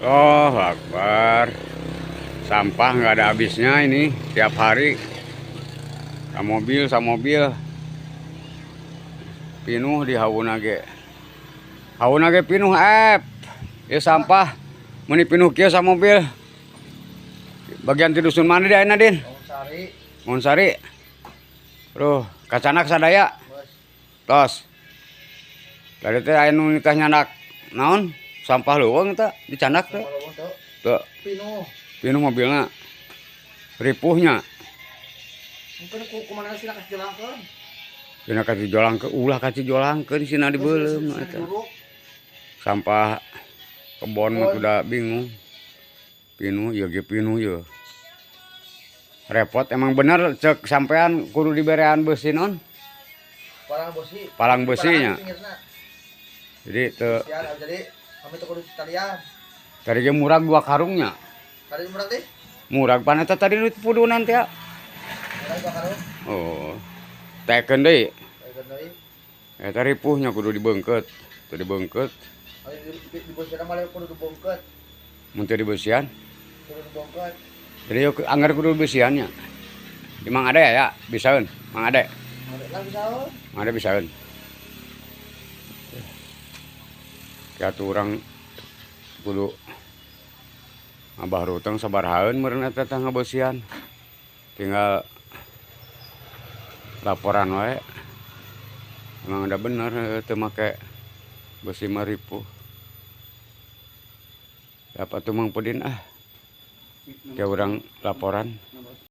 Oh, Akbar. Sampah nggak ada habisnya ini tiap hari. Sama mobil, sama mobil. Pinuh di hauna ge. Hauna ge pinuh ep. Ya sampah. Meni pinuh kieu sama mobil. Bagian ti dusun mana di ayeuna, Din? Sari. Monsari. Duh, kacanak sadaya. Tos. Tadi teh aya nu nitah nyandak naon? Sampah leuweung eta dicandak teh. Tuh. Pinuh. Pinuh mobilna. Ripuhnya. Mungkin ku kumana sih nak jolangkeun. Dina kacijolangkeun, ulah kacijolangkeun sina dibeuleum eta. Sampah kebon mah udah bingung. Pinuh ieu ge pinuh ieu. Repot emang bener cek sampean kudu diberean beusi non? Palang besi. Palang besinya. Jadi teu Ya, jadi kami tuh kudu talian. Tadi ge murag 2 karungnya. Tadi murag teh? Murag pan eta tadi nu pudunan teh. Murag 2 karung. Oh. Teken deui. Teken deui. Eta ripuhnya kudu dibeungkeut. Teu dibeungkeut. Di dibeusian mah kudu dibeungkeut. Mun teu dibeusian? Kudu dibeungkeut. Jadi yuk anggar kudu dibeusiannya. Di Mang Ade ya, bisaeun. Mang Ade. Mang Ade lah bisaeun. Mang Ade bisaeun. Kieu atuh urang kudu Abah ruteng sabarahaeun meureun eta teh ngabeusian. Tinggal laporan wae. Emang udah bener teu make besi mah ripuh. Siapa tuh Mang Pudin ah. Kieu urang laporan.